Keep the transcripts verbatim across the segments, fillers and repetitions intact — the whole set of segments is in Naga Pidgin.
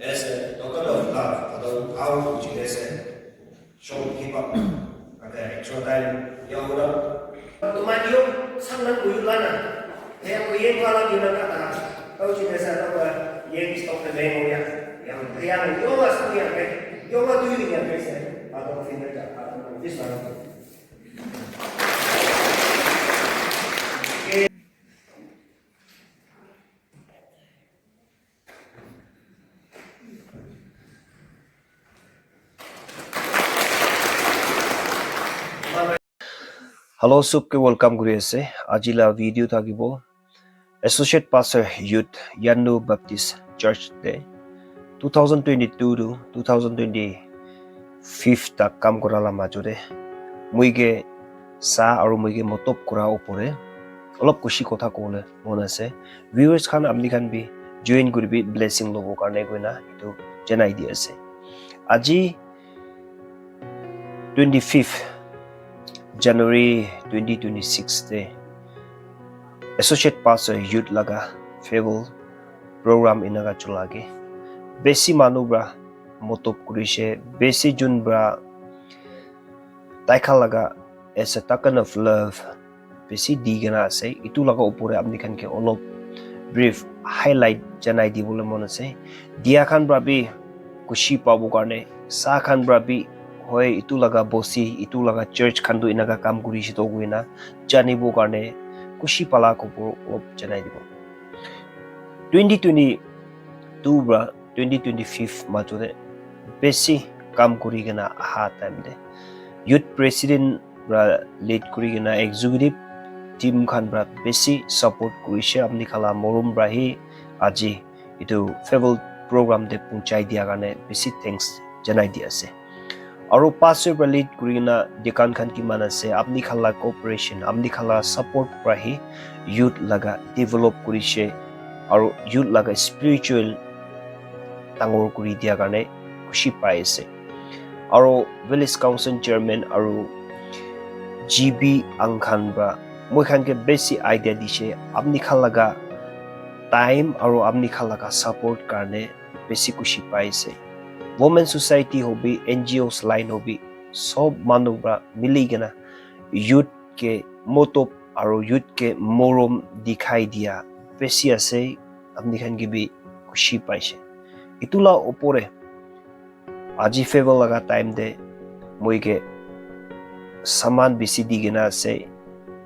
As a token of love, atau how would you say, show him up? Ada extra time yang udah. Tuman yung sanang uyu lana. Yang uyen wala gina kata. Kau cina sa kau yang stop na beng ya. Yang yang yung mas yang ke. Yung ma tu yung yang ke sa. Atau fitness atau this one. Hello, sobke welcome kuri ase. Aji la video thakibo Associate Pastor Youth Yanu Baptist Church te two thousand twenty-two to two thousand twenty-five tak kam kura la majo te moi ke sa aru moi ke motop kura opore olop kushi kotha kobole mon ase. Viewers khan, apni khan bi join kuribi, blessing lobo karne koina etu janai di ase. Aji twenty-fifth January twenty twenty-six te Associate Pastor Youth laga farewell program enaka chola ke besi manu pra motop kurishe, besi jun pra taikhan laga as a token of love besi di kena ase. Etu laga opor te apni khan ke olop brief highlight janai dibole mon ase. Dia khan pra bi kushi pabo karne, sa khan pra bi hoi, etu laga bosti, etu laga church khan tu enaka kam kuri shito koina janibo karne kushi pala khobor olop janai dibo. Twenty twenty-two pra twenty twenty-five majo te besi kam kuri kena aha time te youth president pra lead kuri kena executive team khan pra besi support kurishe. Apni khan la morom pra hi aji etu farewell program te punchai dia karne besi thanks janai di ase. Aru pastor pra lead kuri kena deacon khan kiman ase, apni khan la cooperation, apni khan la support pra hi youth laga develop kurishe aru youth laga spiritual dangor kuri dia karne khushi pai ase. Aru village council chairman aru G B ang khan pra moi khan ke besi idea dishe, apni khan laga time aru apni khan laga support karne besi khushi pai ase. Women society hobi, N G Os line hobi, sob manu pra mili kena youth ke motop aru youth ke morom dikhai dia besi ase, apni khan ke bi khushi paise. Etu la opor te aji farewell laga time te moi ke saman besi di kena ase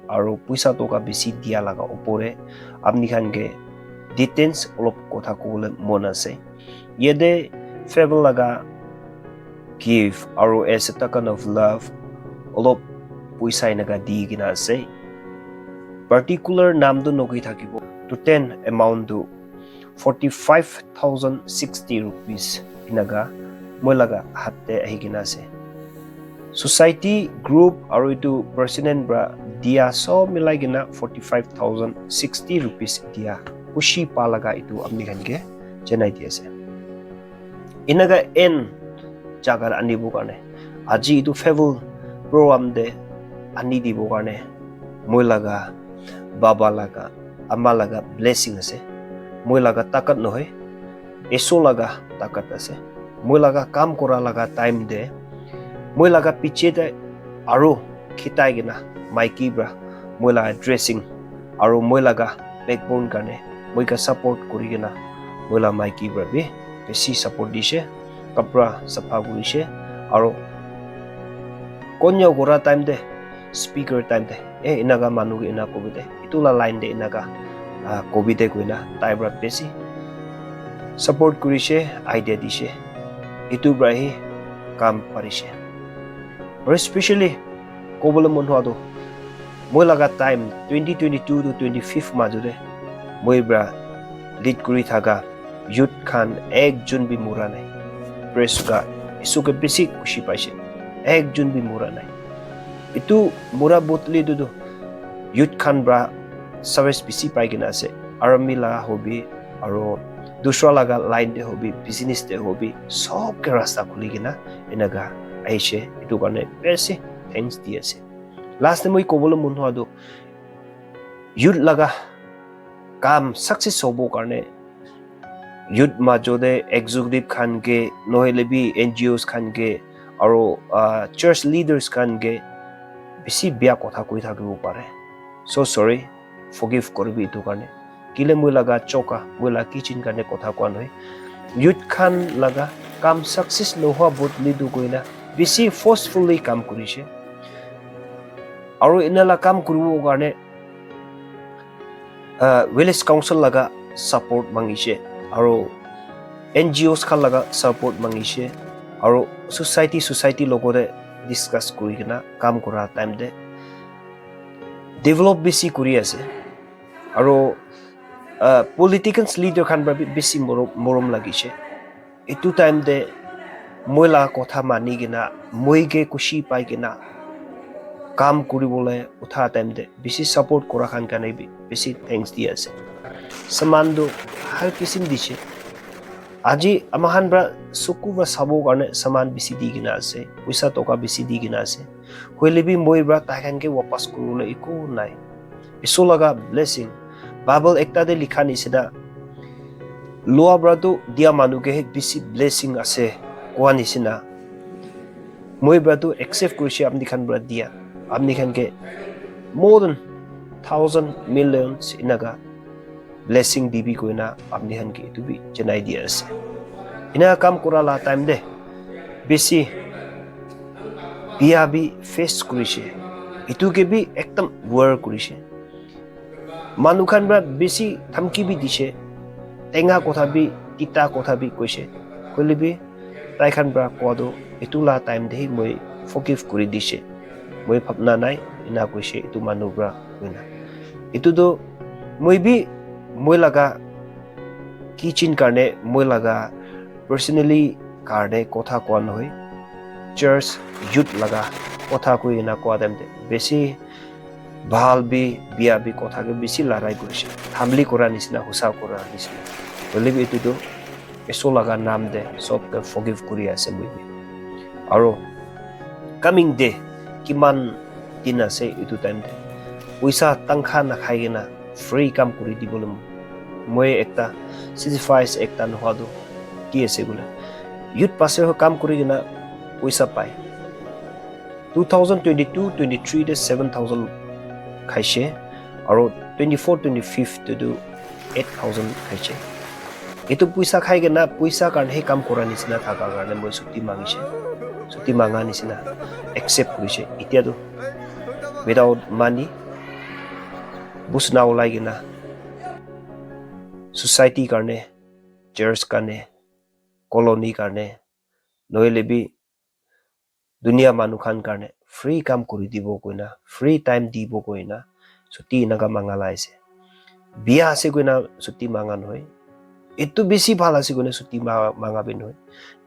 aru puisa toka besi dia laga opor te apni khan ke details olop kotha kobole mon ase. Yate farewell laga gift aru as a token of love olop puisa enaka di kena ase. Particular naam tu nokoi thakibo. Total amount tu forty five thousand sixty rupees enaka moi laga hat te ahi kena ase. Society, group aru etu president pra dia sob milai kena forty five thousand sixty rupees dia khushi pa laga etu apni khan ke janai di ase. Enaka en jaga te anibo karne aji etu farewell program te ani dibo karne moi laga baba laga ama laga blessing ase. Moi laga takat nohoi, Esor laga takat ase. Moi laga kam kora laga time te moi laga piche te aru khitai kena maiki pra moi laga dressing aru moi laga backbone karne moi ka support kuri kena moi laga maiki pra bi besi support dishe, kapra sapha kurishe aru konya kora time te speaker time te eh enaka manu ke enaka kobi de etu la line te enaka ah, kobi de koina tai pra besi support kurishe, idea dishe, etu pra hi kam parishe. Aru especially kobole mon hua tu moi laga time twenty twenty-two to twenty-five majo te moi pra lead kuri thaka youth khan ekjon bi mura nai. Praise God. Isu ke bisi khushi paise. Ekjon bi mura nai. Etu mura botli tu tu youth khan pra service bisi pai kena ase. Army la hobi aru dusra laga line te hobi, business te hobi, sob ke rasta khuli kena enaka aise. Etu karne bisi thanks di ase. Last te moi kobole mon hua tu youth laga kam success hobo karne youth majo te executive khan ke, nohoile bi N G Os khan ke, aro, ah, church leaders khan ke bishi bia kotha koi thakibo pare. So sorry, forgive koribi etu karne. Kile moi laga choka, moi la kitchen karne kotha koa nohoi. Youth khan laga kam success nohoa bodli tu koina bishi forcefully kam korishe. Aro ena la kam kuribo karne, ah, village council laga support mangishe, aro N G Os khan laga support mangishe, aro society, society logote discuss kuri kena kam kura time te develop bishi kuri ase, aro, ah, political leader khan para bi bishi morom, morom lagishe. Etu time te moi la kotha mani kena, moi ke khushi pai kena kam kuribole utha time te bishi support kora khan karne bi bishi thanks di ase. Saman tu har kisim dishe. Aji ama khan para suku para sabo karne saman bishi di kena ase, poisa toka bishi di kena ase. Hoile bi moi para tai khan ke wapas kuribole eku nai. Isor laga blessing. Bible ekta te likha nisina, loa para tu dia manu ke he bishi blessing ase koa nisina. Moi para tu accept kurishe apni khan para dia. Apni khan ke more than thousand millions inaka blessing dibi koina apni khan ke etu bi janai di ase. Ina kam kura la time te bishi bia bi face kurishe. Etu ke bi ekdam war kurishe. Manu khan para bishi dhamki bi dishe. Tenga kotha bi, tita kotha bi koishe. Hoile bi tai khan para koa tu etu la time te hi moi forgive kuri dishe. Moi bhabna nai, ena koishe etu manu para koina. Etu tu moi bi moi laga kitchen karne, moi laga personally karne kotha koa nohoi. Church youth laga kotha koi kena koa time te bishi bhal bi bia bi kotha ke bishi larai kurishe. Hamli kora nisina, husa kora nisina. Hoile bi etu tu Isor laga naam te sob ke forgive kuri ase moi bi. Aro coming day kiman din ase etu time te poisa tangkha nakhai kena free kam kuri dibole moi ekta sacrifice ekta nohua tu ki ase koile youth pastor ho kam kuri kena poisa pai. Two thousand twenty-two twenty-three te seven thousand khaishe, aro twenty-four twenty-five te tu eight thousand khaishe. Etu poisa khai kena poisa karne he kam kora nisina thaka karne moi chuti mangishe. Chuti manga nisina accept kurishe. Etia tu without money busna ulai kena society karne, church karne, colony karne, nohoile bi dunia manu khan karne free kam kuri dibo koina, free time dibo koina chuti enaka manga la ase. Bia ase koina chuti manga nohoi. Etu bishi bhal ase koina chuti ma-, manga bi nohoi.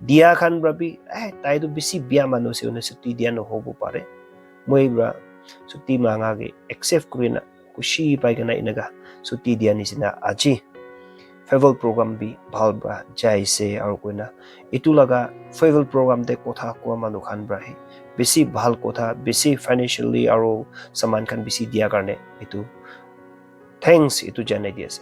Dia khan para bi, "Eh, tai tu bishi bia manu ase," koina chuti dia nohobo pare. Moi para chuti manga ke accept kurina khushi pai kena enaka chuti dia nisina aji farewell program bi bhal para jai ase aro koina etu laga farewell program te kotha koa manu khan para he bishi bhal kotha, bishi financially aro saman khan bishi dia karne etu thanks etu janai di ase.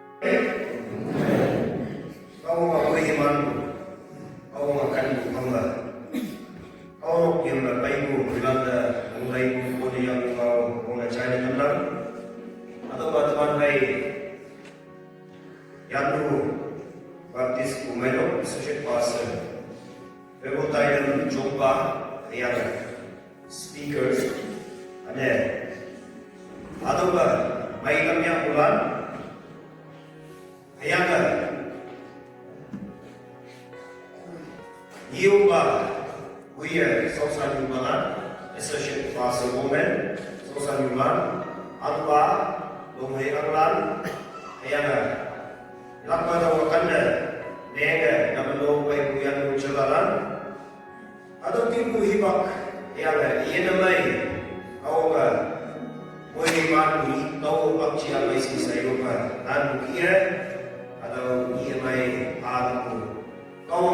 Yanu Baptist Kumelo, Associate Pastor. Bebo Titan Jompa, Ayala, Speakers, ane, Adoba, Maikamya Ulan, Ayala, Yumba, Uya, Sosa Yumbalan, Associate Pastor Woman, Sosa Yumbalan, Alba, Longhe Anglan, Ayala, Lakpa da wakanda, nega, namano bai kuyan chalaran. Ado tipu hibak, yala, yena mai, kau ka, koi man ni, kau bak chia mai si sayo ka, nan kia, ado ni mai, ado, kau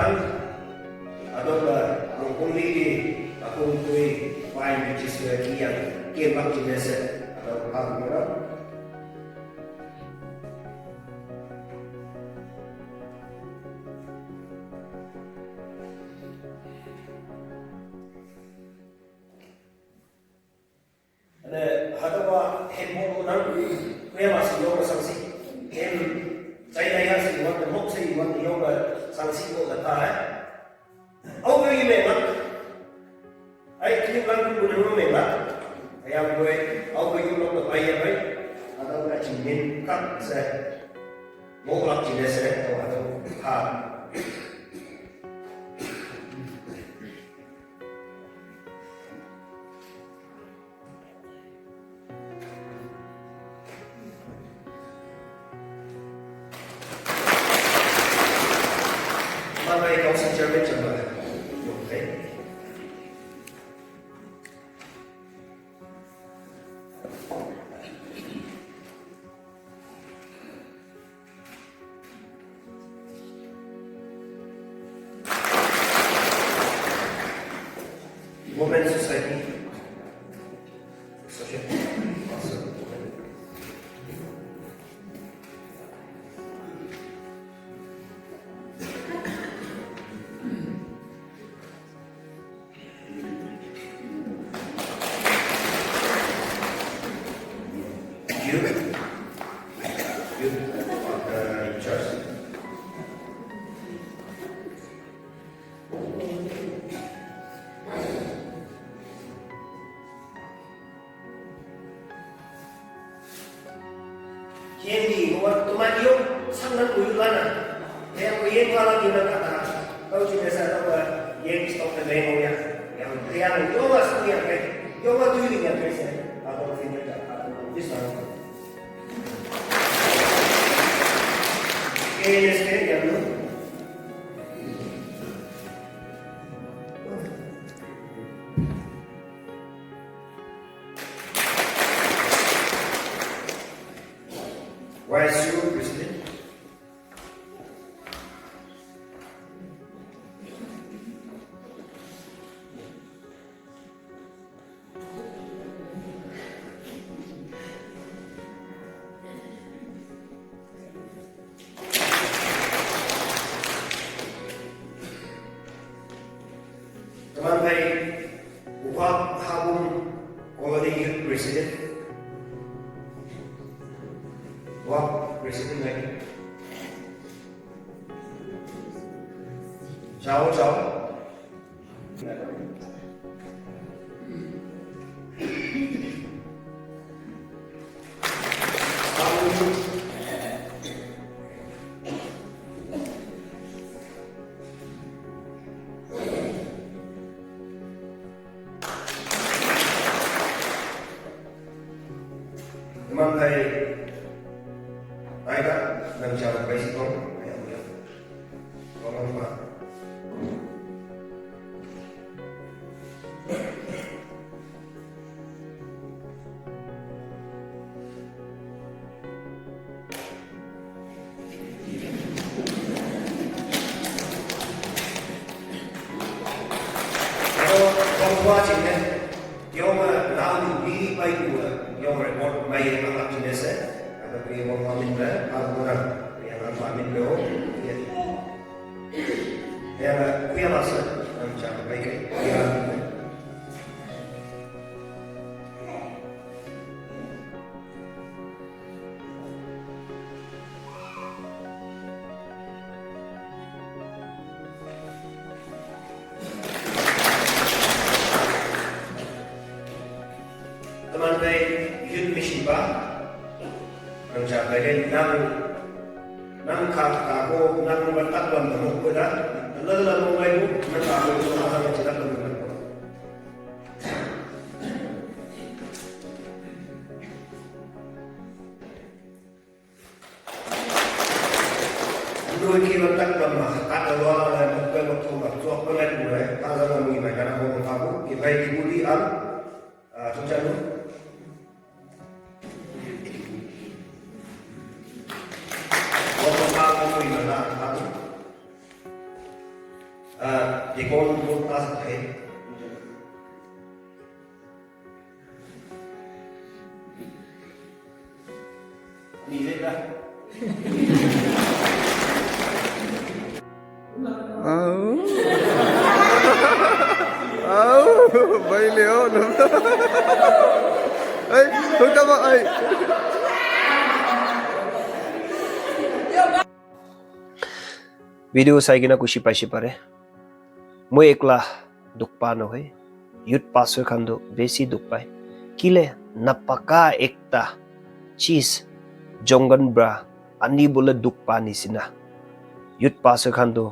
khan, ado la, ang kong ni di, akong kui, fine, which is where ki yang, ke bak ki nese, ado ka bu ra. Ane hadawa hembo nang kuya masi yoga sangsi. Hem China ya si wan de mok si wan yoga sangsi ko da ta hai. Au ko yi me mak. Ai ki lang ku ne me mak. Ai au ko au ko yi lo ko bai ya bai. Ada ka chin min kak se. Mo lak chin se ko ada ha. Bye bye, Council Chairman, Chairman. Okay. Women Society. Social Council. Youth, youth, uh, in charge. Kendi, wa, tuma yo, sang nan kuyu kana. Kaya ko yen wala di na kata. Kau cuma sa tau ba yen stop na main ya. Yang yang yo wa sang yang kai. Yo wa tu ni yang kai sa. Atau sini ka, atau bisa. K N S K yang tu. Vice President. Teman hai, Upa Habum Colony Youth President. Upa President lagi. Chao, chao. Habum Kwa chine, yong na ni bi pai ku, yong report mai ang lak chine se, ada pri mo mamin be, ang kurang, yang ang mamin be ho, ya. Ya, kuya masa, ang chak pai ke, ya. Teman bai youth mission ba, ang chak pai ke, nang, nang ka, ka ko, nang ba tak lam ba mo ko da, la la mo bai ko, nang ka ko, nang ka ko, nang ka ko. Nui ki lo tak lam ma, ka ta lo la, mo ko mo to ma, to ko na ko re, ta la la mi ma ka na mo ka ko, ki bai ki bu di am, a, to cha lo. Mo ko ka mo mi ma na, ka ko. A, di ko mo ta sa hai. Au. Au, bai le au. Ai, hota ba ai. Video sai kena khushi paise pare. Moi ekla dukh pa nohoi. Youth pastor khan tu besi dukh pai. Kile napaka ekta cheez jongan pra ani bole dukh pa nisina. Youth pastor khan tu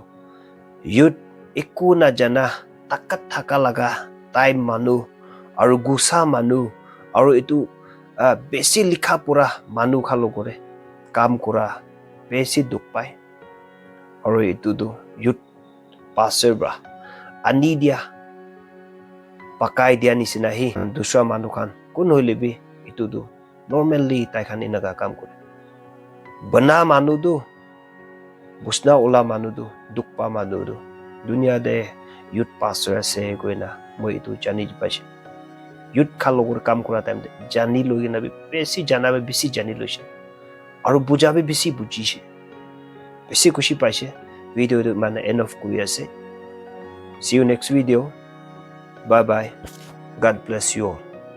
youth eku na jana takat thaka laga time manu aru gusa manu aru etu, ah, besi likha pura manu khan logore kam kura besi dukh pai. Aru etu tu youth pastor pra ani dia pakai dia nisina hi dusra manu khan kun hoile bi etu tu normally tai khan enaka kam kore. Bana manu tu busna ola manu tu dukh pa manu tu dunia te youth pastor ase koina moi etu jani paise. Youth khan logot kam kura time te jani loi kena bi besi jana bi besi jani loise. Aru buja bi besi bujise. Besi khushi paise. Video tu mane end off kuri ase. See you next video. Bye bye. God bless you all.